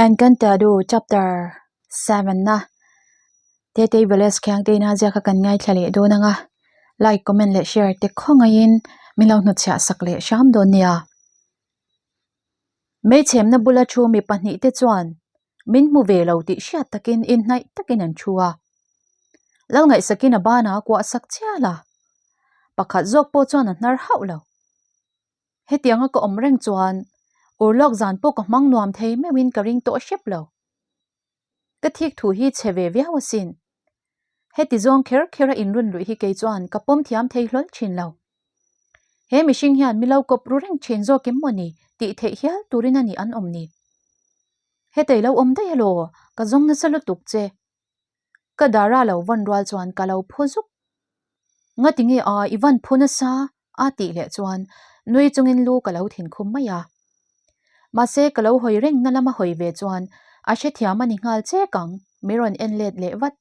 Encantado chapter 7 na Tetei Village Khiangteina ziak kha kan ngaithla leh dawn ang a, like, comment leh share te khawngaihin min lo hnutchhiah sak leh hram dawn nia. Hmeichhemna bula thu mi pahnihte chuan min hmu ve lo tih hriat takin inhnaih takin an thu a. Lal ngaihsakin a banah a kuah sak chial a, pakhat zawk pawh chuan a hnar hauh lo. Hetianga ka awm reng chuan urlawk zan pawh ka hmang nuam thei meuhin ka ring tawh hrep lo. Ka thik thu hi chhe ve viau asin. Heti zawng kher kher a inrun luih hi kei chuan ka pawm thiam thei hlawl thin lo. He mihring hian mi lo kawp ru reng thin zawk em maw ni tih theih hial turin a ni an awm ni. Hetei lo awm daih elaw, ka zawng nasa lutuk che. Ka dara lo vawn rual chuan ka lo phu zuk. Ngati nge a i van phu nasa? a tih leh chuan nui chungin lu ka lo thin khum mai a. Mahse ka lo hawi reng na lama hawi ve chuan a hrethiam a ni nghal chek ang, mi rawn en let leh vat.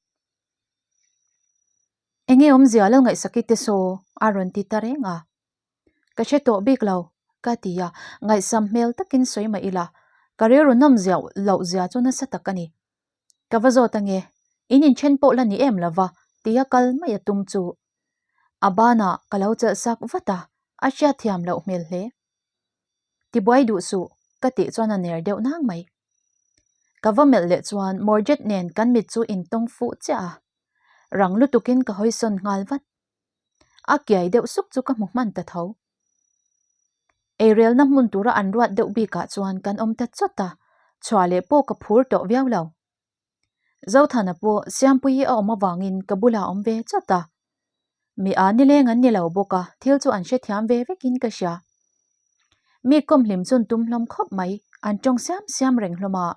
Enge awmzia lo ngaihsaki te saw? a rawn ti ta reng a. Ka hre tawh bik lo, ka ti a, ngaihsam hmel takin sawi mah ila, ka rilru nawm zia loh zia chu nasa tak a ni. Ka va zawt ange, in inthen pawh la ni em lova tia kal mai a tum chu. A banah ka lo chelh sak vat a, a hriatthiam loh hmel hle. Tibuai duh suh, ka tih chuan a ner deuh nang mai. Ka va melh leh chuan Morjet nen kan mit chu intawng fuh chiah a, rang lutukin ka hawisawn nghal vat. A kiai deuh suk chu ka hmu hman ta tho. Eirelna hmun tura an ruat deuh bikah chuan kan awm ta chawt a, chhuah leh pawh ka phur tawh viau lo. Zothana pawh Siampuii a awm avangin ka bulah a awm ve chawt a. Mi a nileng an ni lo bawk a, thil chu an hrethiam ve vekin ka hria. Mi kawmhlim chun tum hlawm khawp mai, an tawng siam siam reng hlawm a.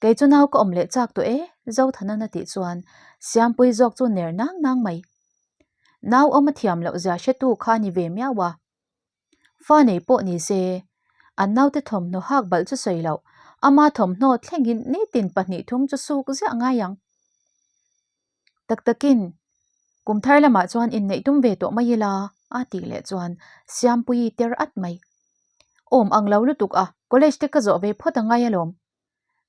Kei chu nau ka awm leh chak tawh e, Zothanan a tih chuan Siampuii zawk chu ner nang nang mai. Nau awm a thiam loh zia hretu kha a ni ve miau a. Fa nei pawh ni se, an naute thawmhnaw hak balh chu sawi loh, ama thawmhnaw thlengin nitin 2 3 chu suk ziah ngai ang. Tak takin, kum thar lamah chuan inneih tum ve tawh mai ila, a tih leh chuan Siampuii ter at mai. Awm ang lo lutuk a, college te ka zawh ve phawt a ngai alawm.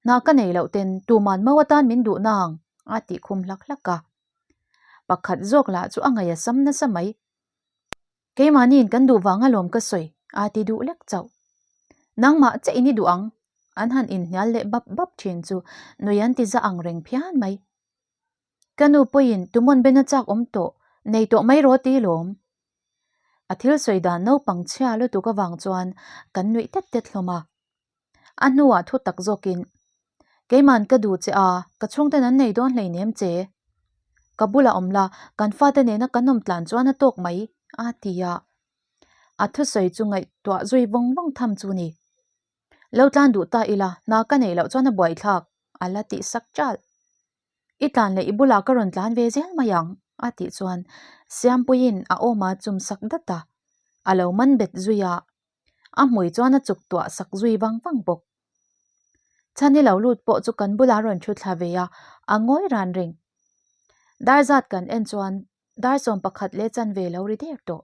Hna ka nei loh ten tuman mau atan min duh nang, a tih khum hlak hlak a. Pakhat zawk lah chu a ngaih a sam nasa mai. Keimahniin kan duh vang alawm ka sawi, a ti duh lek chauh. Nangmah che in i duh ang, an han inhnial leh bap bap thin chu nui an ti za ang reng phian mai. Ka nu pawhin tumawn bena chak awm tawh, nei tawh mai rawh ti lawm. A thil sawi dan naupang chhia lutuk avang chuan kan nuih tet tet hlawm a. A hnuah thu tak zawkin, Keiman ka duh che a, ka chhungten an nei dawn hleinem che. Ka bulah awm la, kan fate nena kan awm tlan chuan a tawk mai, a ti a. A thusawi chu ngaihtuah zui vawng vawng tham chu ni. Lo tlan duh ta ila, hna ka neih loh chuan a buaithlak, a la tih sak ṭalh. I tlan leh i bulah ka rawn tlan ve zel mai ang, a tih chuan Siampuiin a awma chum sak dat a, a lo man bet zui a. A hmui chuan a chuk tuah sak zui vang vang bawk. Chhani lo lut pawh chu kan bulah a rawn thu thla ve a, a ngawi ran reng. Dar zat kan en chuan dar 11 leh chanve lo ri der tawh.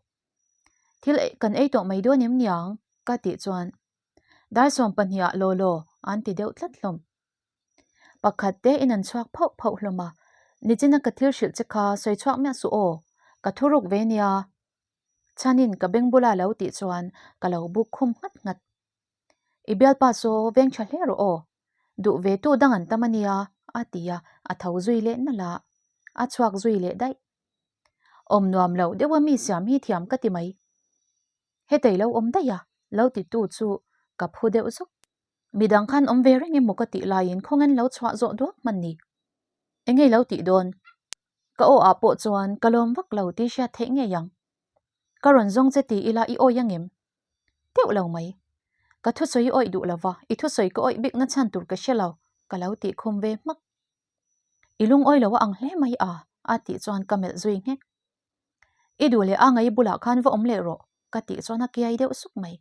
Thil kan ei tawh mai dawn em niang? ka tih chuan dar 12 ah law law an ti deuh tlat hlawm. Pakhat te in an chhuak phauh phauh hlawm a, nichina ka thil hrilh che kha sawi chhuak miah suh aw, ka thuruk ve nia. Chhanin ka beng bula lo tih chuan ka lo buk khum nghat nghat. I bialpa saw veng tha hle rawh aw, duh ve tu dang an tam a nia a ti a, a tho zui leh nalh a, a chhuak zui leh daih. Awm nuam loh deuh a mi siam hi thiam ka ti mai. Hetei lo awm daih a, lo ti tu chu ka phu deuh zuk. Midang khan awm ve reng emaw ka tih laiin khawngain lo chhuah zawh duak hman ni. Engei lo tih dawn? Ka aw ah pawh chuan ka lawm vak lo tih hriat theih ngei ang. Ka rawn zawng che ti ila i awih angem? Teuh lo mai. Ka thusawi i awih duh lova, i thusawi ka awih bikna chhan tur ka hre lo, ka lo tih khum ve hmak. I lungawi lo a ang hle mai a, a tih chuan ka melh zui nghek. I duh leh a ngai bulah khan va awm leh rawh, ka tih chuan a kiai deuh suk mai.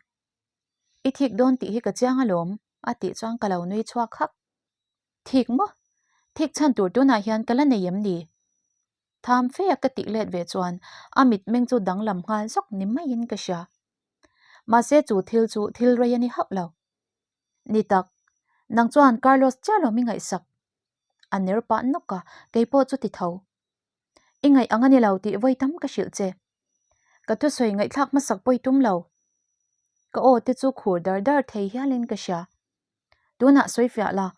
I thik dawn tih hi ka chiang alawm, a tih chuan ka lo nui chhuak hak. Thik maw? Thik chhan tur tunah hian ka la nei em ni? Tham fe a ka tih let ve chuan a mitmeng chu danglam nghal zawk ni maiin ka hria. Mahse chu thil chu thil rei a ni hauh lo. Ni tak. Nang chuan Carlos chiah lo mi ngaihsak. A ner pah nawk a, kei pawh chu ti tho. I ngaih ang a ni lo tih vawi tam ka hrilh che. Ka thusawi ngaihthlak hmasak pawh i tum lo. Ka aw te chu khur dar dar thei hialin ka hria. Tunah sawi fiah la,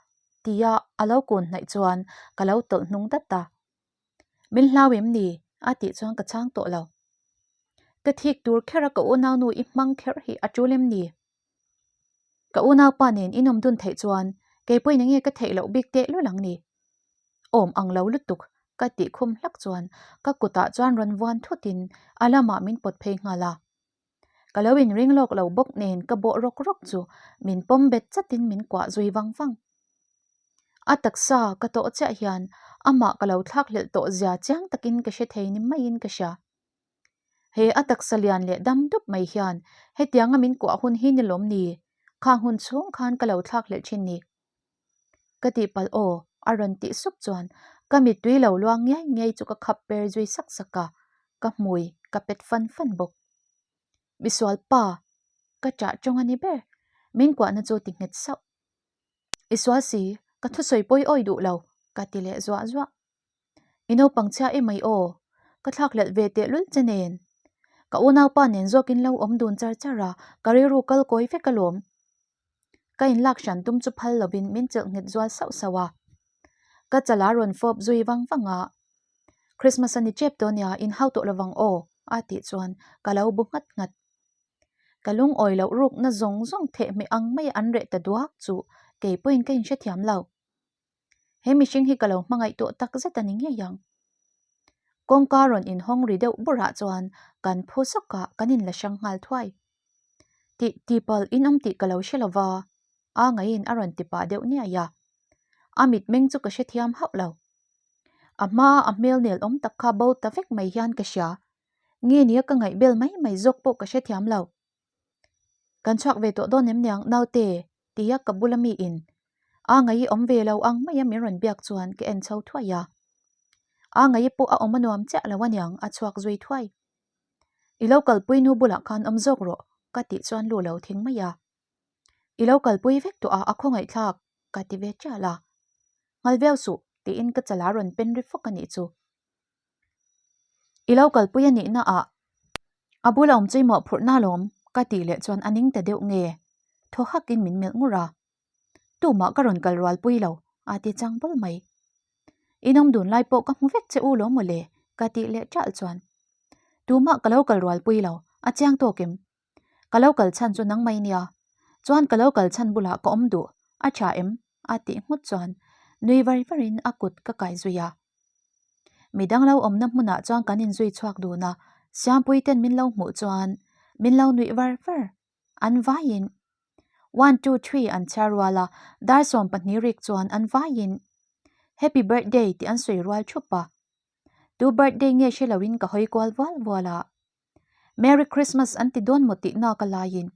tia a lo kun hnaih chuan ka lo tawlh hnung dat a. Min hlau em ni? a tih chuan ka chhang tawh lo. Ka thik tur kher a ka unaunu i hmang kher hi a tul em ni? Ka unaupa nen in awm dun theih chuan kei pawhin enge ka theih loh bik teh lul ang ni? Awm ang lo lutuk ka tih khum hlak chuan ka kutah chuan rawn vuan thutin a lamah min pawt phei nghal a. Ka lo inring lawk lo bawk nen ka bawh rawk rawk chu min pawm bet chatin min kuah zui vang vang. A taksa ka tawh chiah hian amah ka lo thlak hlelh tawh zia chiang takin ka hre thei ni maiin ka hria. He a taksa lian leh dam dup mai hian hetianga min kuah hun hi ni lawm ni? Khang hun chhung khan ka lo thlak hlelh thin ni. Ka tihpalh aw a rawn tih sup chuan ka mittui lo luang ngiai ngiai chu ka khap per zui sak sak a, ka hmui ka pet fan fan bawk. Misual pa, ka ṭah ṭawng a ni ber, min kuahna chu ti nghet sauh. I sual si, ka thusawi pawi awi duh lo, ka ti leh zuah zuah. I naupang chhia em mai aw, ka thlakhlelh ve tehlul che nen. Ka unaupa nen zawkin lo awm dun char char a, ka rilru kal kawi vek alawm. Ka inlak hran tum chu phal lovin min chelh nghet zual sauh sauh a. Ka chala rawn fawp zui vang vang a, Christmas a ni tep dawn nia, inhau tawh lovang aw, a tih chuan ka lo bu nghat nghat. Ka lungawi loh rukna zawng zawng thehmeh ang maia an reh ta duak chu kei pawhin ka inhrethiam lo. He mihring hi ka lo hmangaih tawh tak zet a ni ngei ang. Kawngka rawn inhawng ri deuh burah chuan kan phu sawk a, kan inla hrang nghal thuai. Tih tipal in awm tih ka lo hre lova, a ngaiin a rawn ti pah deuh niai a. A mitmeng chu ka hrethiam hauh lo. A hmaa a hmel nel awm tak kha bo ta vek mai hian ka hria. Nge nia ka ngaih bel mai mai zawk pawh ka hrethiam lo. Kan chhuak ve tawh dawn em niang naute? tia ka bula mi in a ngaih awm ve lo ang maia min rawn biak chuan ka en chho thuai a. A ngaih pawh a awm a nuam chiah lo aniang a chhuak zui thuai. I lo kalpui nu bulah khan awm zawk rawh ka tih chuan lu lo thing mai a. I lo kalpui vek tawh a a khawngaihthlak ka ti ve chiah la. Nghal viau suh tiin ka chala rawn pen ri fawk a nih chu. I lo kalpui a nihna ah a bula awm chu i mawhphurhna alawm ka tih leh chuan a ning ta deuh nge thaw hakin min melh ngur a. Tumah ka rawn kal rual pui lo a ti chang bawlh mai. In awm dun lai pawh ka hmu vek che u lawm mawle ka tih leh ṭalh chuan tumah ka lo kal rual pui lo a chiang tawk em? Ka lo kal chhan chu nang mai nia chuan ka lo kal chhan bulah ka awm duh a ṭha em? a tih nghut chuan nui var varin a kut ka kai zui a. Midang lo awmna hmunah chuan kan inzui chhuak dun a, Siampui ten min lo hmuh chuan min lo nuih var var. An vaiin One two three an chhiar rual a, dar 12 rik chuan an vaiin Happy birthday tih an sawi rual thup a. Tu birthday nge hre loin ka hawi kual vual vual a. Merry Christmas an ti dawn maw tih nak a laiin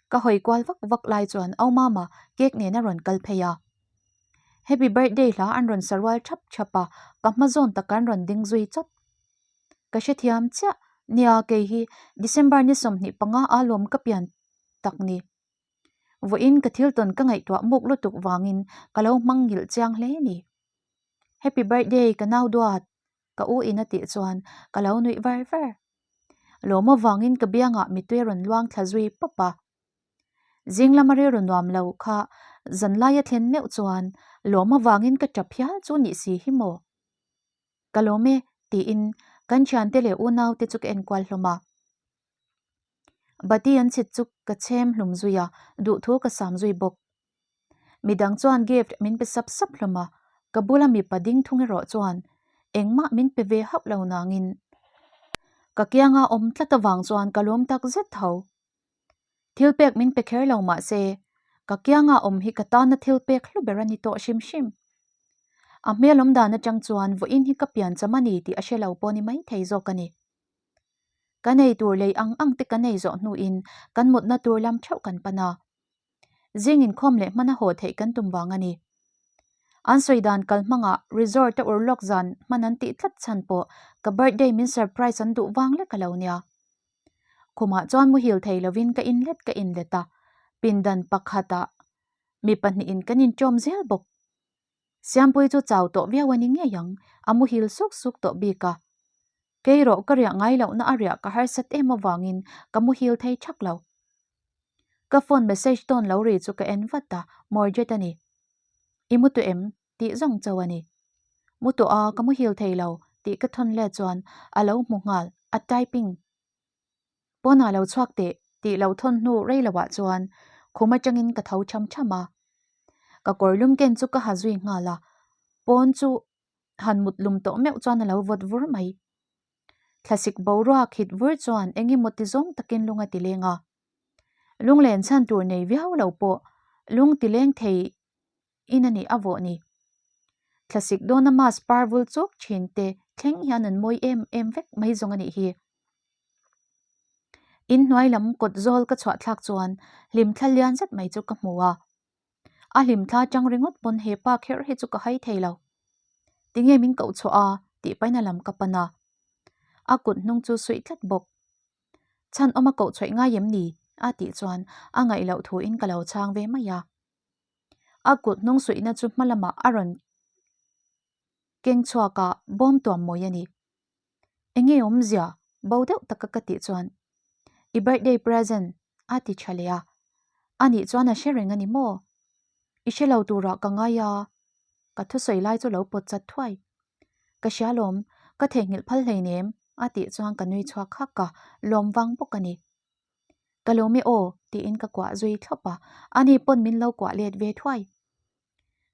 ka hawi kual vak vak lai chuan Au Mama cake nen a rawn kal phei a. Happy birthday hla an rawn sa rual thap thap a, ka hma zawn tak an rawn ding zui chawt. Ka hrethiam chiah, nia kei hi December ni 25 a lawm ka pian tak ni. Vawiin ka thil tawn ka ngaihtuah muk lutuk vangin ka lo hmang ngilh chiang hle ni. Happy birthday ka nau duat! Ka u in a tih chuan ka lo nuih var var. Lawm avangin ka biangah mittui a rawn luang thla zui pawp a. Zing lama rilru nuam lo kha zanlai a thlen meuh chuan lawm avangin ka tap hial chu nih si hi maw? Ka lawm e tiin kan thiante leh unaute chu ka enkual hlawm a. Bati an chhit chu ka chhem hlum zui a, duhthu ka sam zui bawk. Midang chuan gift min pe sap sap hlawm a, ka bula mipa ding thung erawh chuan engmah min pe ve hauh lo nangin ka kianga awm tlat avang chuan ka lawm tak zet tho. Thil pek min pe kher lo mah se, ka kianga awm hi ka tana thil pek hlu ber a ni tawh hrim hrim. A hmel awm dan atang chuan vawiin hi ka pian cham a ni tih a hre lo pawh ni maithei zawk a ni. Ka nei tur lei ang ang te ka nei zawh hnuin kan mutna tur lam theuh kan pan a. Zing inkhawm leh hmana haw theih kan tum vang a ni. An sawi dan kal hmangah resort a urlawk zan hman an tih tlat chhan pawh ka birthday min surprise an duh vang lek a lo nia. Khumah chuan muhil thei lovin ka inlet ka inlet a, pindan pakhatah. Mi pahnihin kan inṭawm zel bawk. Siampuii chu chau tawh viau a ni ngei ang, a muhil suk suk tawh bik a. Kei rawh ka riah ngai lohna a riah ka harsat em avangin ka muhil thei thak lo. Ka phone message tawn lo ri chu ka en vat a, Morjet a ni. I mu tawh em? tih zawng chauh a ni. Mu tawh a, ka muhil thei lo tih ka thawn let chuan a lo hmu nghal, a typing. Pawnah lo chhuak teh tih lo thawn hnu rei loah chuan khum atangin ka tho tham tham a. Ka kawr lum ken chu ka ha zui nghal a, pawn chu han mut lum tawh meuh chuan a lo vawt vur mai. Thlasik boruak hit vur chuan eng emaw ti zawng takin lung a ti leng a. Lunglen chhan tur nei viau lo pawh lung ti leng thei in a nih a vawh ni. Thlasik dawna mass par vul chuk thin te thleng hian an mawi em em vek mai zawng a nih hi. In hnuai lam kawt zawl ka chhuah thlak chuan hlimthla lian zet mai chu ka hmu a. A hlimthla chang ringawt pawn he pa kher hi chu ka hai thei lo. Tinge min koh chhuah a tih paina lam ka pan a. A kut hnung chu suih tlat bawk. Chhan awm a koh chhuaih ngai em ni? a tih chuan a ngaih loh thu in ka lo chhang ve mai a. A kut hnung suihna chu hma lamah a rawn keng chhuak a, bawm tuam mawi a ni. Enge awmzia? Bo deuh taka ka tih chuan I birthday present a ti tha leh a. Anih chuan a hre reng a ni maw? I hre lo turah ka ngai a, ka thusawi lai chu lo pawt chat thuai. Ka hria lawm, ka theihnghilh phal hleinem a tih chuan ka nui chhuak hak a, lawm vang bawk a ni. Ka lawm e aw tiin ka kuah zui thlawp a, ani pawn min lo kuah let ve thuai.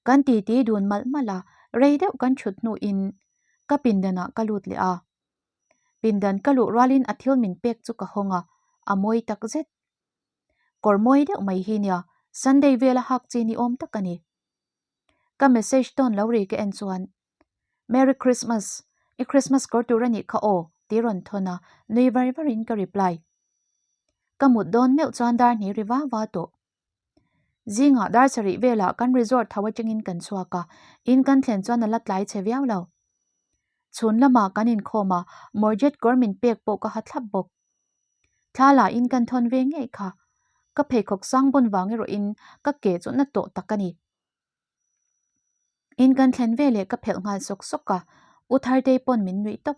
Kan titi dun malh malh a, rei deuh kan thut hnuin ka pindanah ka lut leh a. Pindan ka luh rualin a thil min pek chu ka hawng a, a mawi tak zet. Kawr mawi deuh mai hi nia, Sunday vela hak chi ni awm tak a ni. Ka message tawn lo ri ka en chuan, Merry Christmas, i Christmas kawr tur a nih kha aw, ti rawn thawn a, nui var varin ka reply. Ka mut dawn meuh chuan dar hnih ri va va tawh. Zingah dar sarih velah kan resort tho atangin kan chhuak a, in kan thlen chuan a la tlai chhe viau lo. Chhun lamah kan inkhawm a, Morjet kawr min pek pawh ka ha thlap bawk. Thla lah in kan thawn ve ngei kha. Ka pheikhawk sang bun vang erawhin ka ke chu na tawh tak a ni. In kan thlen veleh ka phelh nghal sawk sawk a, U Thartei pawn min nuih tawp.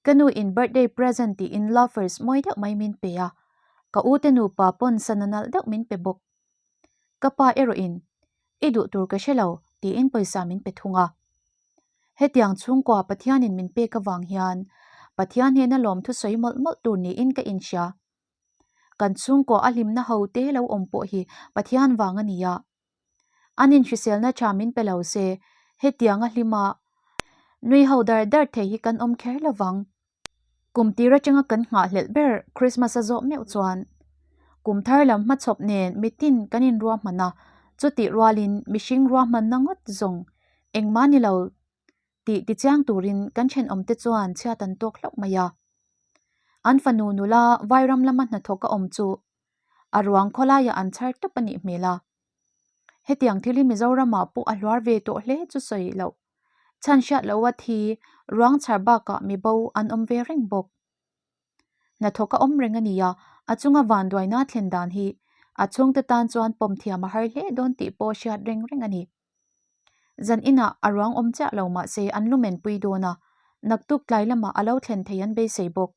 Ka nu in birthday present tiin loafers mawi deuh mai min pe a, ka u te nupa pawn sana nalh deuh min pe bawk. Ka pa erawh in, I duh tur ka hre lo tiin pawisa min pe thung a. Hetiang chhungkua Pathianin min pek avang hian Pathian hnena lawmthu sawi mawlh mawlh tur niin ka inhria. Kan chhungkaw a hlimna ho te lo awm pawh hi Pathian vang a ni a. An inhriselna tha min pe lo se, hetiang a hlima nui ho dar dar thei hi kan awm kher lo vang. Kum tir atanga kan nghahhlelh ber Christmas a zawh meuh chuan kum thar lam hmachhawp nen mitin kan inruahman a, chutih rualin mihring ruahmanna ngawt zawng engmah ni lo tih tichiang turin kan thenawmte chuan chhiat an tawk hlauh mai a. An fanu nula Vairam lama hnathawk a awm chu a ruang khawlaiah an chhar tawp a nih hmel a. Hetiang thil hi Mizoramah pawh a hluar ve tawh hle chu sawi loh. Chhan hriat loha thi ruang chhar bakah mibo an awm ve reng bawk. Hnathawk a awm reng a ni a, a chunga vanduaina thlen dan hi a chhungte tan chuan pawm thiam a har hle dawn tih pawh hriat reng reng a ni. Zan inah a ruang awm chiah lo mah se an lumen pui dawn a, naktuk tlai lamah a lo thlen thei an beisei bawk.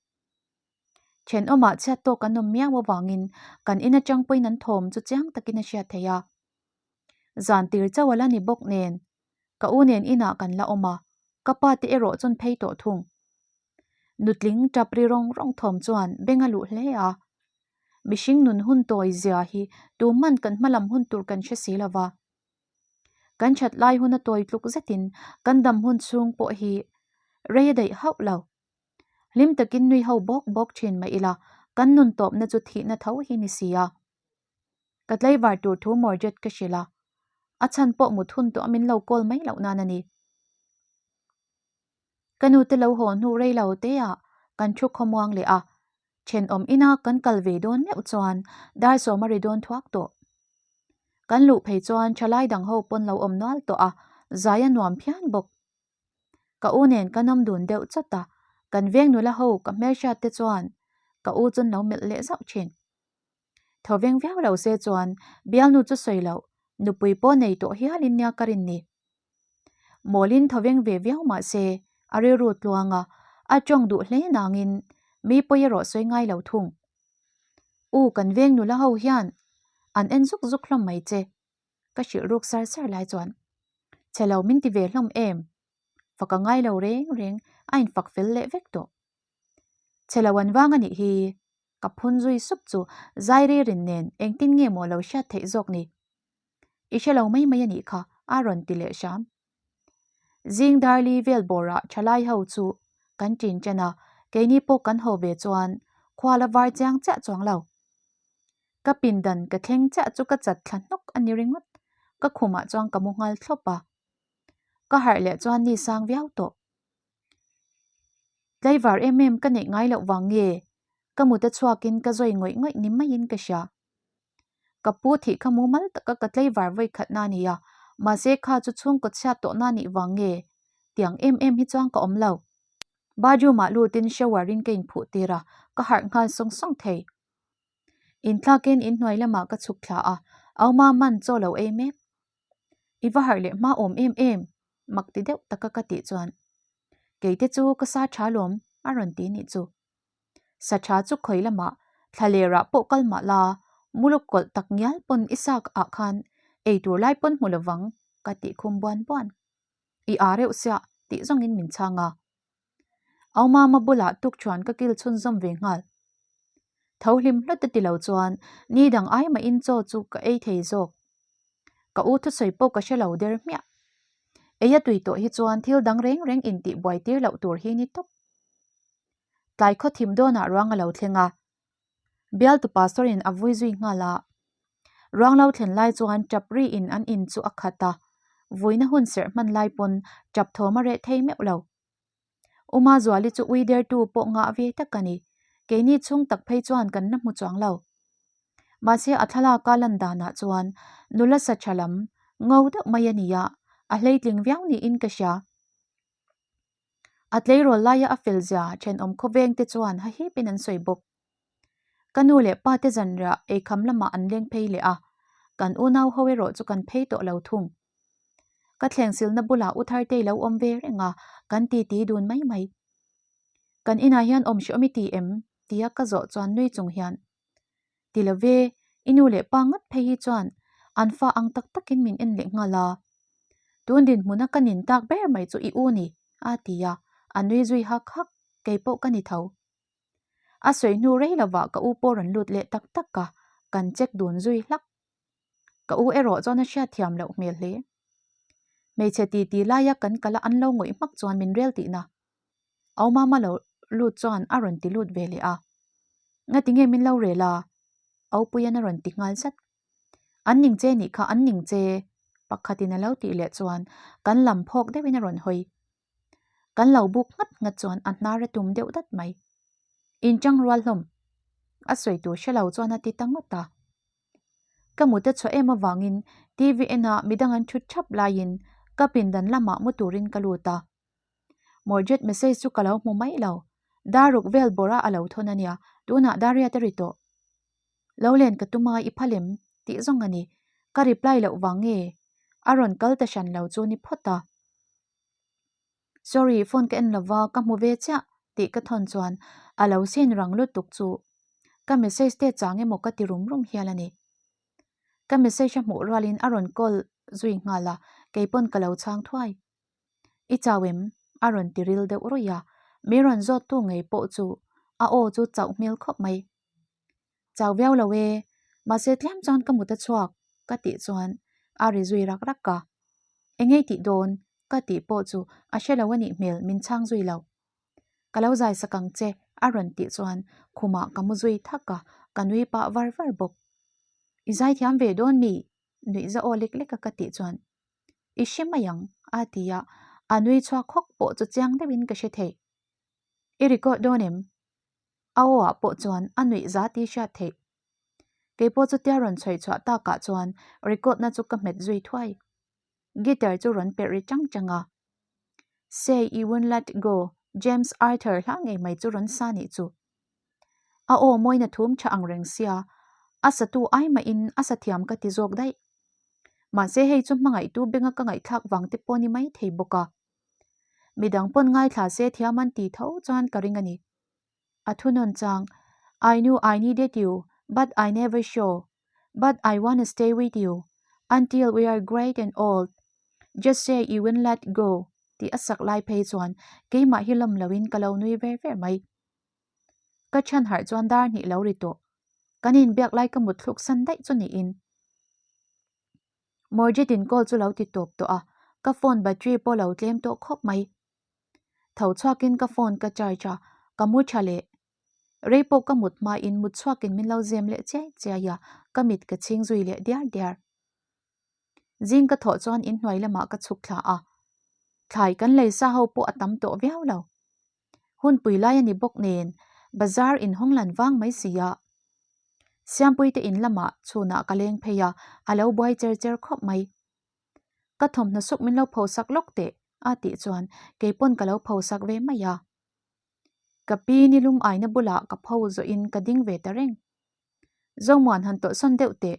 Thenawmah chhiat tawk an awm miau avangin kan in atang pawhin an thawm chu chiang takin a hriat theih a. Zan tir chauh a la ni bawk nen, ka u nen inah kan la awm a, ka pa te erawh chun phei tawh thung. Nutling tap ri rawng rawng thawm chuan beng a luh hle a. Mihring nun hun tawi zia hi tuman kan hmalam hun tur kan hre si lova. Kan that lai hun a tawi tluk zetin kan dam hun chhung pawh hi rei a daih hauh lo. Hlim takin nui ho bawk bawk thin mah ila kan nun tawpna chu thihna tho hi ni si a. Ka tlaivar tur thu Morjet ka hrilh a, a chhan pawh mut hun tawh a min lo call mai loh nan a ni. Ka nu te lo haw hnu rei lo te ah kan thu khawmuang leh a, thenawm ina kan kal ve dawn meuh chuan dar sawm a ri dawn thuak tawh. Kan luh phei chuan thalai dang ho pawn lo awm nual tawh a, zai a nuam phian bawk. Ka u nen ka nawm dun deuh chawt a, kan veng nula ho ka hmelhriat te chuan ka u chu an lo melh leh zauh thin. Thaw veng viau lo se chuan bialnu chu sawi loh. Nupui pawh nei tawh hialin nia ka rin ni. Mawlin thawveng ve viau mah se, a rilru tluang a, a tawng duh hle nangin mi pawi erawh sawi ngai lo thung. U kan veng nula ho hian an en zuk zuk hlawm mai che, ka hrilh ruk sar sar lai chuan chhe lo min ti ve hlawm em? Fak a ngai lo reng reng a infak fel leh vek tawh. Chhe lo an vang a nih hi, ka phun zui sup chu Zairirin nen engtin nge maw lo hriat theih zawk ni? I hre lo mai mai a nih kha, a rawn ti leh hram. Zing darli vel bawrah thalai ho chu kan ṭin ṭan a, keini pawh kan haw ve chuan khua la var chiang chiah chuang lo. Ka pindan ka thleng chiah chu ka chat thla hnawk a ni ringawt, ka khumah chuan ka mu nghal thlawp a. Ka harh leh chuan ni sang viau tawh. Tlaivar em em ka neih ngai loh vang nge ka mut a chhuakin ka zawi ngawih ngawih ni maiin ka hria. Ka pu thih kha mumal taka ka tlaivar vawi khatna a ni a, mahse kha chu chhungkaw chhiat tawhna a nih vang nge tiang em em hi chuan ka awm lo. Bathroom ah lutin shower in ka inphuh tir a, ka harh nghal sawng sawng thei. Inthlakin inhnuai lamah ka chhuk thla a, Auma man chaw lo ei mek. I va harh leh hma awm em em, mak ti deuh taka ka tih chuan Keite chu ka sa tha lawm a rawn ti nih chu. Sa tha chu khawi lamah thla lerah pawh kal mah la, muluk kawlh tak ngial pawn i sak ah khan ei tur lai pawn hmu lovang ka tih khum buan buan. I â reuh siah tih zawngin min chhang a. Aumama bulah tukṭhuan ka kil chhunzawm ve nghal. Tho hlim hlawt a ti lo chuan ni dang ai mahin chaw chu ka ei thei zawk. Ka u thusawi pawh ka hre lo der hmiah. Ei a tui tawh hi chuan thil dang reng reng intih buai tir loh tur hi ni tawp. Tlai khaw thim dawnah ruang a lo thleng a. Bialtu pastor in a vui zui nghal a. Ruang lo thlen lai chuan tap ri in an in chu a khat a. Vuina hun serh hman lai pawn tap thawm a reh thei meuh lo. Uma Zuali chu ui dertu pawh ngah ve tak a ni. Keini chhung tak phei chuan kan la hmu chuang lo. Mahse a thlalaka lan danah chuan nula sa tha lam ngo deuh mai a ni a, a hleitling viau niin ka hria. A tleirawl laia a fel zia thenawm khawveng te chuan hahipin an sawi bawk. Ka nu leh pa te zanriah eikham lamah an leng phei leh a, kan unau ho erawh chu kan phei tawh lo thung. Ka thleng silna bulah U Thartei lo awm ve reng a, kan titi dun mai mai. Kan inah hian awm hreawm i ti em? tia ka zawh chuan nui chung hian, Ti lo ve, i nu leh pa ngat phei hi chuan an fa ang tak takin min en leh nghal a. Tun dinhmuna ka nin tak ber mai chu i u ni, a ti a, a nui zui hak hak, kei pawh ka ni tho. A sawi hnu rei lovah ka u pawh rawn lut leh tak tak a, kan check dun zui hlak. Ka u erawh chuan a hriat thiam loh hmel hle. Hmeichhe titi laia kan kal a an lo ngawih hmak chuan min rel tihna. Au mama lo lut chuan a rawn ti lut ve leh a. Ngati nge min lo rel a? Au Puian a rawn ti nghal zat. An ning che nih kha an ning che pakhatin a lo tih leh chuan kan lam phawk deuhin a rawn hawi. Kan lo buk nghat nghat chuan a hnar a tum deuh dat mai. Inṭang rual hlawm. A sawi tur hre lo chuan a ti ta ngawt a. Ka mut a chhuah em avangin TV ena midang an ṭhut ṭhap laiin ka pindan lamah mu turin ka lut a. Morjet message chu ka lo hmu mai lo. Daruk vel bawrah a lo thawn a nia, tunah Dariat a ri tawh. Lo len ka tum a, i phal em? tih zawng a ni. Ka reply loh vang nge? A rawn kal ta hran lo chu ni phawt a. Sorry, phone ka en lova, ka hmu ve chiah tih ka thawn chuan a lo sin rang lutuk chu ka message te chang emaw ka ti rum rum hial a ni. Ka message a hmuh rualin a rawn call zui nghal a, keipawn ka lo chhang thuai. I chau em? a rawn ti ril deuh ruih a, mi rawn zawt tu ngei pawh chu a aw chu chauh hmel khawp mai. Chau viau lo e, mahse tlem chuan ka mut a chhuak ka tih chuan a ri zui rak rak a. Engei tih dawn ka tih pawh chu a hre lo a nih hmel min chhang zui lo. Ka lo zai sak ang che a rawn tih chuan khumah ka mu zui thak a, ka nui pah var var bawk. I zai thiam ve dawn mi? nuih za aw lek lek a ka tih chuan I hre mai ang a ti a, a nui chhuak hawk pawh chu chiang deuhin ka hre thei. I record dawn em? A aw ah pawh chuan a nuih za tih hriat theih. Kei pawh chutia rawn chhawi chhuah takah chuan record na chu ka hmet zui thuai. Guitar chu rawn perh ri chang chang a. Say you won't let go James Arthur hla ngei mai chu rawn sa nih chu. A aw mawina thum tha ang reng sia, a satu ai mahin a sa thiam ka ti zawk daih. Mahse hei chu hmangaihtu benga ka ngaihthlak vang te pawh ni mai thei bawk a. Midang pawn ngaithla se thiam an ti tho chuan ka ring a ni. A thunawn chang, I knew I needed you but I never show, but I wanna stay with you until we are great and old, just say you won't let go tih a sak lai phei chuan keimah hi lawm loin ka lo nui ver ver mai. Ka chhan harh chuan dar hnih lo ri tawh. Kan inbiak lai ka mut thluk san daih chu niin. Morjit in call chu lo ti tawp tawh a, ka phone battery pawh lo tlem tawh khawp mai. Tho chhuakin ka phone ka charge a, ka mu tha leh. Rei pawh ka mut hmain mut chhuakin min lo zem leh chiai chiai a, ka mit ka chhing zui leh diar diar. Zing ka thawh chuan inhnuai lamah ka chhuk thla a, thlai kan lei sa ho pawh a tam tawh viau lo. Hunpui lai a ni bawk nen bazar inhawng lan vang mai si a. Siampui te in lamah chhunah ka leng phei a, a lo buai cher cher khawp mai. Ka thawmhnaw suk min lo pho sak lawk teh a tih chuan keipawn ka lo pho sak ve mai a. Ka pi nilum aina bulah ka pho zawhin ka ding ve ta reng. Zomuan han tawlhsawn deuh teh.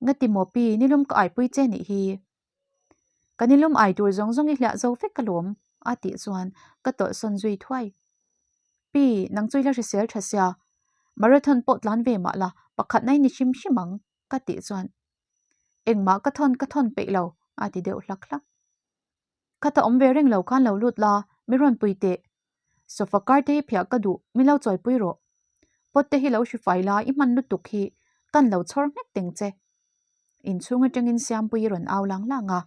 Ngati maw pi nilum ka aipui che nih hi. Ka nilum ai tur zawng zawng i hliah zo vek alawm a tih chuan ka tawlhsawn zui thuai. Pi, nang chu i la hrisel tha sia, marathon pawh tlan ve mah la, pakhatna i ni hrim hrim ang ka tih chuan engmah ka thawn ka thawn peih lo a ti deuh hlak hlak. Khata awm ve reng lo khan lo lut la, mi rawn pui teh. Sofa kar te hi phiah ka duh, min lo chawipui rawh. Pot te hi lo hri fai la, i hman lutuk hi kan lo chhawr nghek teng che. Inchhung atangin Siampuii rawn au lang lang a.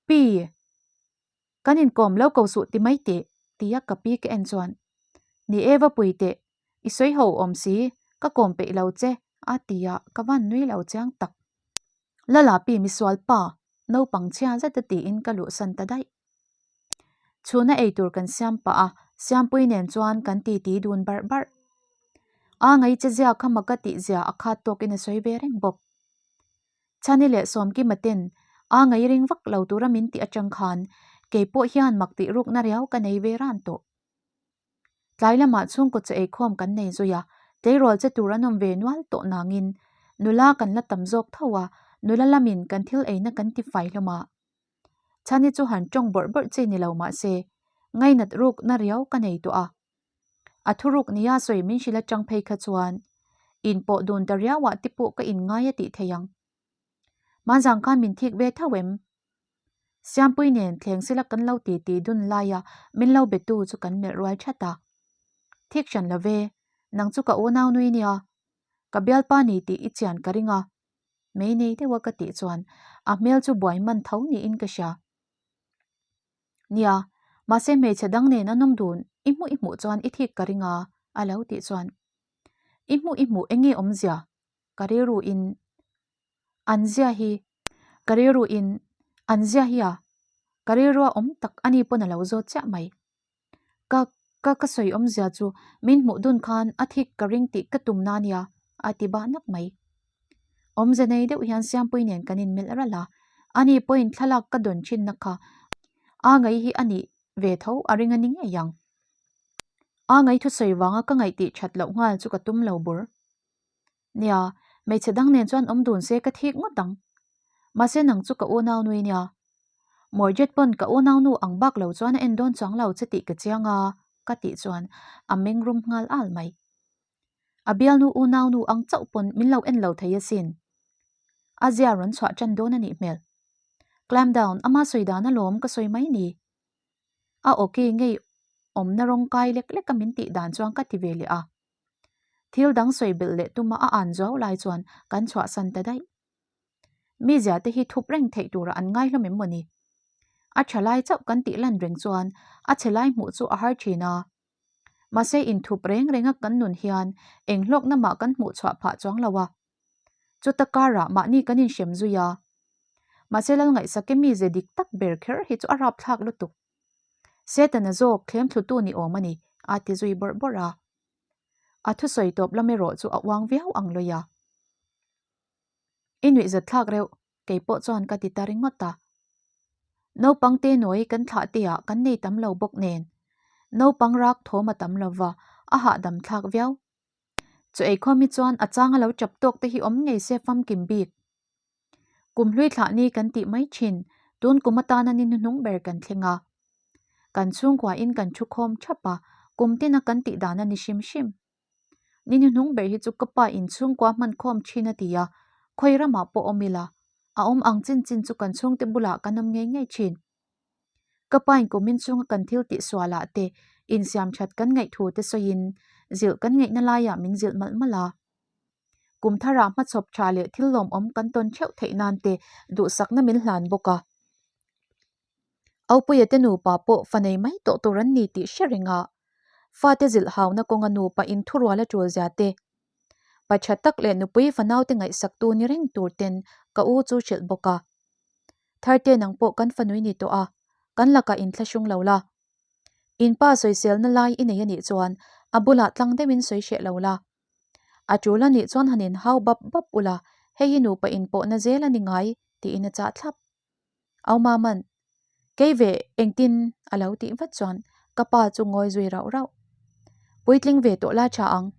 Pi! Kan inkawm lo ko suh ti mai teh, tia ka pi ka en chuan, Ni e va pui teh, i sawi ho awm si, ka kawm peih lo che, a ti a, ka van nui lo chiang tak. Lala pi misual pa, naupang chhia zet a tiin ka luhsan ta daih. Chhuna ei tur kan siam pah a, Siampui nen chuan kan titi dun barh barh. A ngai che zia kha maka tih zia a khat tawkin a sawi ve reng bawk. Chhani leh Sawmkima ten a ngai ring vak lo tura min tih atang khan kei pawh hian mak tih rukna riau ka nei ve ran tawh. Tlai lamah chhungkaw chaw eikhawm kan nei zui a, tleirawl che tur an awm ve nual tawh nangin nula kan la tam zawk tho a, nula lamin kan thil eina kan ti fai hlawm a. Chhani chu han tawng bawrh bawrh chi ni lo mah se, ngainat rukna riau ka nei tawh a. A thuruk nia sawi min hrilh atang phei kha chuan inpawh dun ta riauah te pawh ka inngai a tih thei ang. Hmanzang khan min thik ve tho em? Siampui nen thleng sela kan lo ti ti dun laia min lo betu chu kan melh rual that a. Thik hran lo ve, nang chu ka unau nui nia, ka bialpa ni tih i chian ka ring a. Mei nei deuha ka tih chuan a hmel chu buai man tho niin ka hria. Nia, mahse hmeichhe dang nen an awm dun, i hmuh i hmuh chuan i thik ka ring a, a lo tih chuan. I hmuh i hmuh eng nge awmzia? Ka rilru in an zia hi, ka rilru in an zia hi a, ka rilrua awm tak a ni pawn a lo zawt chiah mai. Ka, ka, ka sawi awmzia chu min hmuh dun khan a thik ka ring tih ka tum na nia, a ti bah nak mai. Awmze nei deuh hian Siampui nen kan inmelh ralh a, ani pawhin thlalak ka dawn thinna kha a ngaih hi a nih ve tho a ring a ni ngei ang. A ngaih thusawi vanga ka ngaih tih that loh nghal chu ka tum lo bur. Nia, hmeichhe dang nen chuan awm dun se ka thik ngawt ang. Mahse nang chu ka unau nui nia. Morjet pawn ka unaunu ang bak lo chuan a en dawn chuang lo che tih ka chiang a, ka tih chuan a meng rum nghal al mai. A bialnu unaunu ang chauh pawn min lo en lo thei asin. A zia rawn chhuah tan dawn a nih hmel. Climb down ama sawi dan alawm ka sawi mai ni. A awki ngei awmna rawng kai lek lek a min tih dan chuan ka ti ve leh a. Thil dang sawi belh leh tuma a an zuau lai chuan kan chhuahsan ta daih. Mi zia te hi thup reng theih tura an ngai hlawm em maw ni? A tha lai chauh kan tih lan reng chuan a chhe lai hmuh chu a har thin a. Mahse inthup reng renga kan nun hian eng hlawkna mah kan hmuh chhuah phah chuang lo a. Chuta karah mahni kan inhrem zui a. Mahse Lalngaihsake mize dik tak ber kher hi chu a rapthlak lutuk. Setana zawk thlem thlutu ni awm a ni, a ti zui bawrh bawrh a. A thusawi tawp lam erawh chu a uang viau ang lawi a. I nuihzat thlak reuh, kei pawh chuan ka ti ta ringawt a. Naupang te nawi kan thlah te ah kan nei tam lo bawk nen, naupang rak thawm a tam lo va, a hahdam thlak viau. Chu eikhawm hi chuan a chang a lo chap tawk te hi awm ngei se famkim bik. Kum hlui thlah ni kan tih mai thin, tun kum atana ni hnuhnung ber kan thleng a. Kan chhungkuain kan thu khawm thap a, kum tina kan tih dan a ni hrim hrim. Ni hnuhnung ber hi chu ka pa in chhungkua hman khawm thin a ti a, khawi ramah pawh awm ila, a awm ang chin chin chu kan chhungte bulah kan awm ngei ngei thin. Ka pa in kumin chhunga kan thil tih sualah te insiam that kan ngaih thu te sawiin zilh kan ngaihna laiah min zilh malh malh a. Kum tharah hmachhawp tha leh thil lawmawm kan tawn theuh theih nan te duhsakna min hlan bawk a. Aupuia te nupa pawh fa nei mai tawh tur an ni tih hre reng a, fate zilh hauna kawnga nupa in thurual a tul zia te, pa tha tak leh nupui fanaute ngaihsaktu ni reng tur ten ka u chu hrilh bawk a. Tharte nang pawh kan fanui ni tawh a, kan lakah inthlahrung lo la. In pa sawiselna lai i nei a nih chuan a bulah tlang deuhin sawi hreh lo la. A tul a nih chuan han inhau bap bap ula, hei hi nupa inpawhna zel a ni ngai tiin a chah thlap. Au Maman, Kei ve engtin a lo tih vat chuan ka pa chu ngawi zui rauh rauh. Puitling ve tawh la tha ang.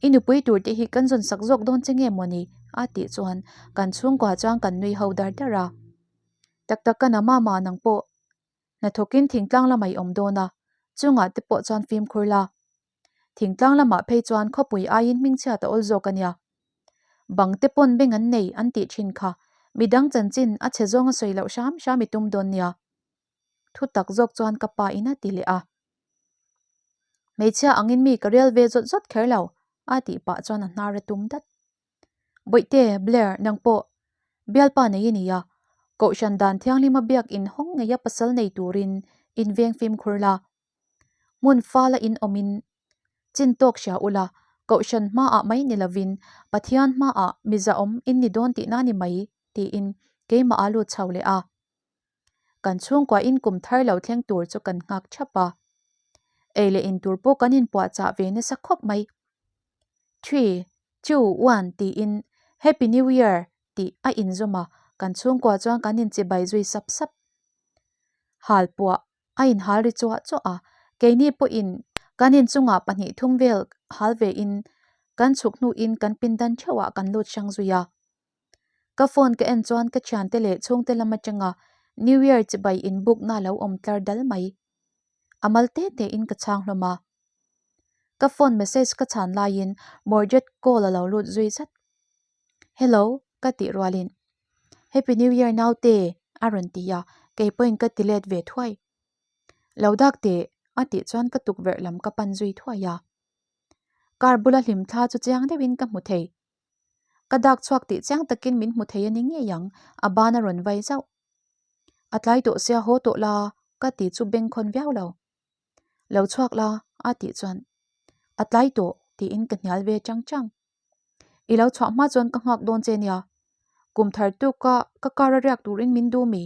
I nupui tur te hi kan zawn sak zawk dawn che nge mawni? a tih chuan kan chhungkua chuan kan nui ho dar dar a. Tak tak ka na mama nang pawh hnathawkin thingtlang lamah i awm dawn a, chungah te pawh chuan fimkhur la. Thingtlang lamah phei chuan khawpui aiin hmingchhiat a awl zawk a nia. Bang te pawn beng an nei an tih thin kha, midang chanchin a chhe zawng a sawi loh hram hram i tum dawn nia. Thu tak zawk chuan ka pa in a ti leh a. Hmeichhia angin mi ka rel ve zawt zawt kher lo, a tih pah chuan a hnar a tum dat. Bawihte, Blair, nang pawh bialpa nei i ni a, Kohhran dan thianghlima biak inhawng ngeia pasal nei turin inveng fimkhur la. Hmun fala in awmin chin tawk hria ula, Kohhran hmaah mai ni lovin Pathian hmaah mizaawm in ni dawn tihna ni mai tiin keimah a lut chho leh a. Kan chhungkuain kum thar lo thleng tur chu kan nghak thap a. Ei leh in tur pawh kan inpuahchah ve nasa khawp mai. Three, two, one tiin Happy New Year tih a inzawm a, kan chhungkua chuan kan inchibai zui sap sap. Halpuah A inhal ri chuah chuah a, keini pawhin kan inchungah 2 3 vel hal vein kan chhuk hnuin kan pindan theuhah kan lut hrang zui a. Ka phone ka en chuan ka thiante leh chhungte lam atanga New Year chibai inbukna lo awm tlar dal mai. A mal te tein ka chhang hlawm a. Ka phone message ka chhan laiin Mordred call a lo lut zui zat. Hello, ka tih rualin Happy New Year naute a rawn ti a, kei pawhin ka ti let ve thuai. Lo dak teh a tih chuan ka tukverh lam ka pan zui thuai a. Car bula hlim thla chu chiang deuhin ka hmu thei. Ka dak chhuak tih chiang takin min hmu thei a ni ngei ang, a ban a rawn vai zauh. A tlai tawh sia haw tawh la ka ti chu bengkhawn viau lo. Lo chhuak la a tih chuan a tlai tawh tiin ka hnial ve chang chang. I lo chhuah hma chuan ka nghak dawn che nia. Kum thar tuka ka car a riak turin min duh mi?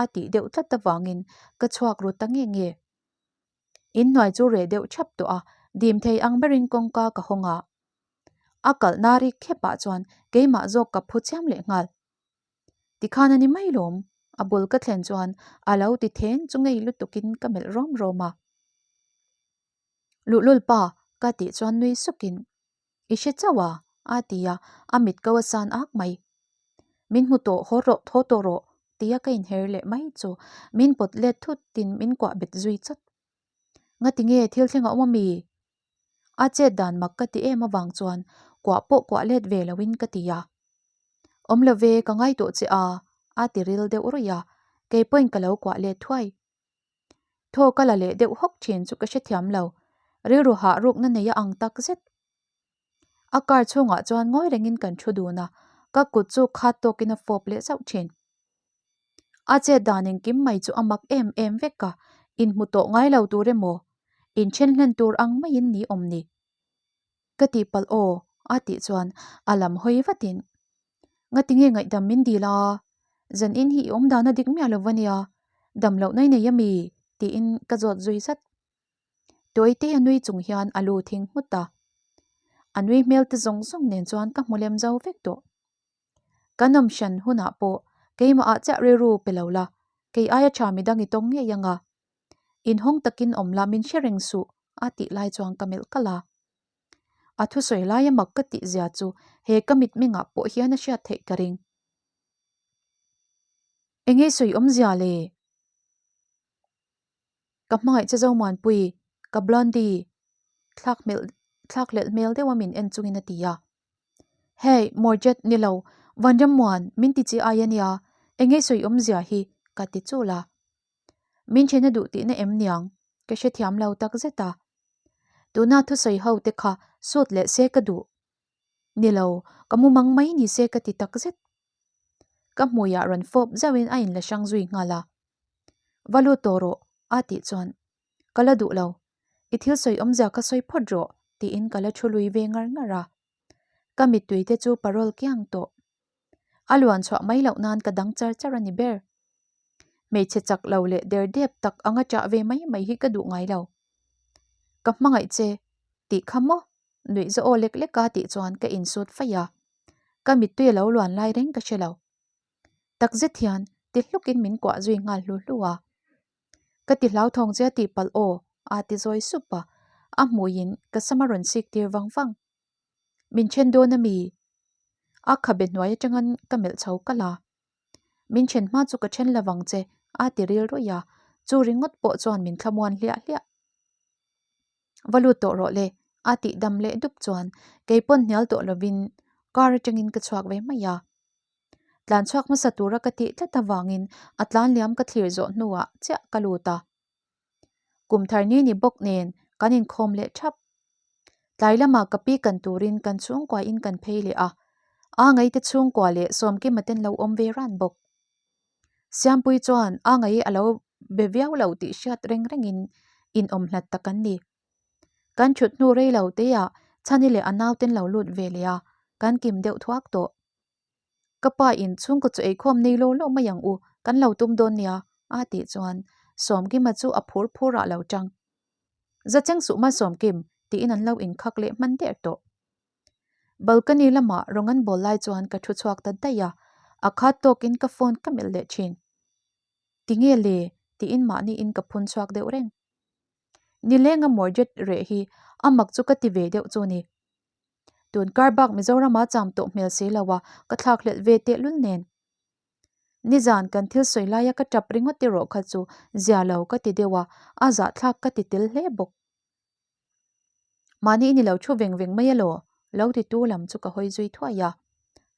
a tih deuh tlat avangin ka chhuak ru ta nge nge. Inhnuai chu reh deuh thap tawh a, dim thei ang berin kawngka ka hawng a. A kalhna rik khepah chuan keimah zawk ka phu chiam leh nghal. Tikhan a ni mai lawm, a bul ka thlen chuan a lo ti then chu ngei lutukin ka melh rawm rawm a. Luhlul pa, ka tih chuan nui sukin, I hre chauh a? a ti a, a mit ko a san ak mai. Min hmu tawh haw rawh, thaw tawh rawh, tia ka inher leh mai chu min pawt let thutin min kuah bet zui chawt. Ngati nge thil thleng a awm ami? A chet dan mak ka ti em avang chuan kuah pawh kuah let ve loin ka ti a. Awm lo ve, ka ngai tawh che a, a ti ril deuh ruih a, kei pawhin ka lo kuah let thuai. Thaw ka la leh deuh hawk thin chu ka hrethiam lo, rilru hah rukna nei a ang tak zet. A car chhungah chuan ngawi rengin kan thu dun a, ka kut chu khat tawkin a fawp leh zauh thin. A chet dan engkim mai chu a mak em em vek a, inhmu tawh ngai lo tur emaw, inthen hlen tur ang maiin ni awm ni. Ka tihpalh aw, a tih chuan a lam hawi vatin Ngati nge ngaihdam min dil a? Zan in hi i awm dan a dik miah lo va nia, dam loh nai nei a mi? tiin ka zawt zui zat. Tuaite a nui chung hian a lu thing nghut a. A nui hmel te zawng zawng nen chuan ka hmu lem zo vek tawh. Kan awm hran hunah pawh keimah ah chiah rilru pe lo la, kei aia tha midang i tawng ngei ang a. Inhawng takin awm la min hre reng suh a tih lai chuan ka melh kalh a. A thusawi laia mak ka tih zia chu he ka mitmengah pawh hian a hriat theih ka ring. Enge sawi awmzia le? Ka hmangaih che Zomuanpui, ka Blondie, thlak hmelh thlak hlelh hmel deuha min en chungin a ti a. Hey, Morjet, ni lo, Vanrammuan, min ti chi ai a nia, enge sawi awmzia hi ka ti chul a. Min then a duh tihna em niang, ka hrethiam lo tak zet a. Tuna thusawi ho te kha sut leh se ka duh. Ni lo, ka mumang mai ni se ka ti tak zet. Ka hmuiah rawn fawp zauhin a inla hrang zui nghal a. Va lut tawh rawh, a tih chuan, Ka la duh lo, i thil sawi awmzia ka sawi phawt rawh, tiin ka la thu lui ve ngar ngar a. Ka mittui te chu parol kiang tawh. A luan chhuah mai loh nan ka dang char char a ni ber. Hmeichhe chak lo leh der dep tak anga chah ve mai mai hi ka duh ngai lo. Ka hmangaih che, tih kha maw? Nuih za aw lek lek a tih chuan ka insut faih a. Ka mittui a lo luan lai reng ka hre lo. Takzet hian ti hlukin min kuah zui nghal hlu hlu a. Ka ti hlauthawng che a tih palh aw, a ti zawi sup a. A hmuiin ka sam a rawn sik tir vang vang. Min then dawn a mi? A khabe hnuai atangin ka melh chho kalh a. Min then hma chu ka then lo vang che, a ti ril rawih a. Chu ringawt pawh chuan min thlamuan hliah hliah. Va lut tawh rawh le, a tih dam leh dup chuan kei pawn hnial tawh lovin car atangin ka chhuak ve mai a. Tlan chhuak hmasa tura ka tih tlat avangin a tlan liam ka thlir zawh hnuah chiah ka lut a. Kum thar ni ni bawk nen kan inkhawm leh thap. Tlai lamah ka pi kan turin kan chhungkua in kan phei leh a, a ngaite chhungkua leh Sawmkima ten lo awm ve ran bawk. Siampui chuan a ngai a lo be viau lo tih hriat reng rengin inawm hlat tak an ni. Kan thut hnu rei lo teah Chhani leh a nauten lo lut ve leh a, kan kim deuh thuak tawh. Ka pa in chhungkaw chu eikhawm nei law law mai ang u, kan lo tum dawn nia, a tih chuan Sawmkima chu a phur phur ah lo tang. Za cheng suh ma Sawmkim, tiin an lo inkhak leh hman der tawh. Balcony lamah rawng an bawl lai chuan ka thu chhuak ta daih a, a khat tawkin ka phone ka melh leh thin. Tinge le? tiin mahniin ka phun chhuak deuh reng. Nilenga mortgage reh hi a mak chu ka ti ve deuh chu ni. Tun kar bak Mizorama cham tawh hmel si lo a, ka thlak hlelh ve tehlul nen. Nizan kan thil sawi laia ka tap ringawt erawh kha chu zia lo ka ti deuh a, a zahthlak ka ti tel hle bawk. Mahni i ni lo thu veng veng mai alaw? Lo titu lam chu ka hawi zui thuai a,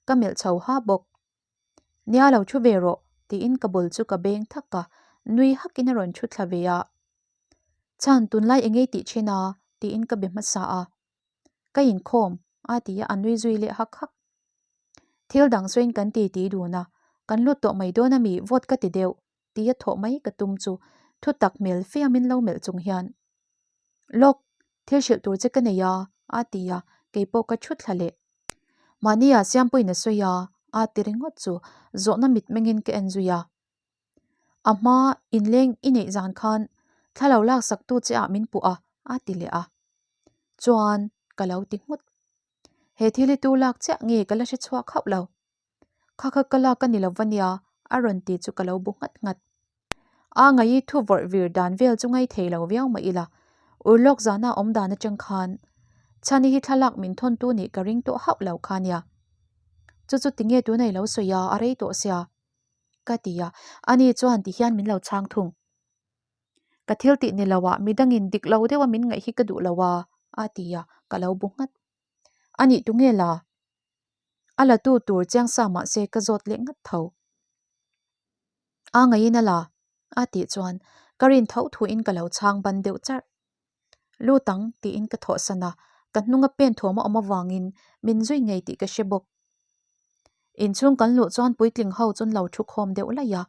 ka melh chho ha bawk. Nia lo thu ve rawh tiin ka bul chu ka beng thak a, nui hakin a rawn thu thla ve a. Chhan tunlai engei tih thin a? tiin ka be hmasa a. Ka inkhawm a ti a, a nui zui leh hak hak. Thil dang sawiin kan ti ti dun a, kan lut tawh mai dawn ami vawt ka ti deuh tia thawh mai ka tum chu thu tak hmel fiamin lo melh chung hian Lawk, thil hrilh tur che ka nei a a ti a, keipawh ka thu thla leh. Mahnia Siampuiin a sawi a, a ti ringawt chu zawhna mitmengin ka en zui a. A hma inleng i neih zan khan thla lo laksak tu che ah min puh a, a ti leh a. Chuan ka lo ti nghut. He thil hi tu lak chiah nge ka la hre chhuak hauh lo. Kha kha ka lak a ni lo va nia, a rawn ti chu ka lo bu nghat nghat. A ngaih thu vawrh vir dan vel chu ngai thei lo viau mah ila, urlawk zana awm dan atang khan Chhani hi thlalak min thawn tu nih ka ring tawh hauh lo kha nia. Chu chu tinge tunei lo sawi a, a rei tawh sia. Ka ti a, ani chuan ti hian min lo chhang thung. Ka thil tih ni lo ah midangin dik lo deuha min ngaih hi ka duh lo a, a ti a, ka lo bu nghat. Anih tunge la? A la tu tur chiang sa mah se ka zawt leh ngat tho. A ngaiin a la, a tih chuan ka rin tho thuin ka lo chhang ban deuh charh. Lut ang tiin ka thawhsan a, ka hnunga pen thuam a awm avangin min zui ngei tih ka hre bawk. Inchhung kan luh chuan puitling ho chu an lo thu khawm deuh laih a,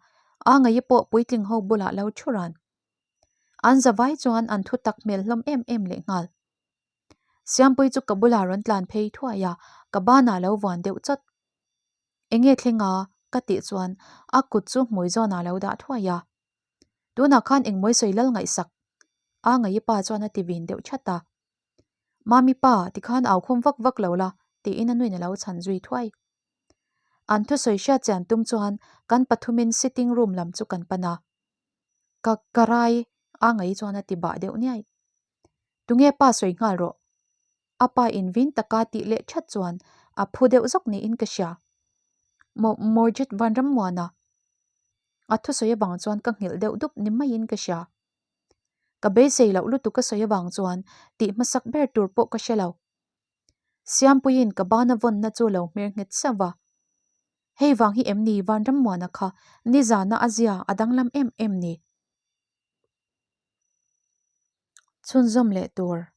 a ngaih pawh puitling ho bulah lo thu ran. An zavai chuan an thu tak hmel hlawm em em lehnghal. Siampui chu ka bulah rawn tlan phei thuai a, ka banah lo vuan deuh chawt. Enge thleng a? ka tih chuan a kut chu hmui zawnah lo dah thuai a. Tunah khan engmawi sawi lal ngaihsak? A ngaih pa chuan a ti vin deuh chat a. Mami pa, tikhan au khum vak vak lo la, tiin a nuin a lo chhan zui thuai. An thusawi hriat chian tum chuan kan pathumin sitting room lam chu kan pan a. Ka, ka rai, a ngaih chuan a ti bah deuh niai. Tunge pa sawi nghal rawh? A pa in vin taka tih leh that chuan a phu deuh zawk niin ka hria. Maw, Morjit Vanrammuana. A thusawi avang chuan ka nghilh deuh dup ni maiin ka hria. Ka beisei loh lutuk ka sawi avang chuan tih hmasak ber tur pawh ka hre lo. Siampuiin ka bana vawnna chu lo hmer nghet sauh va. Hei vang hi em ni Vanrammuana kha nizana a zia a danglam em em ni? Chhunzawm leh tur.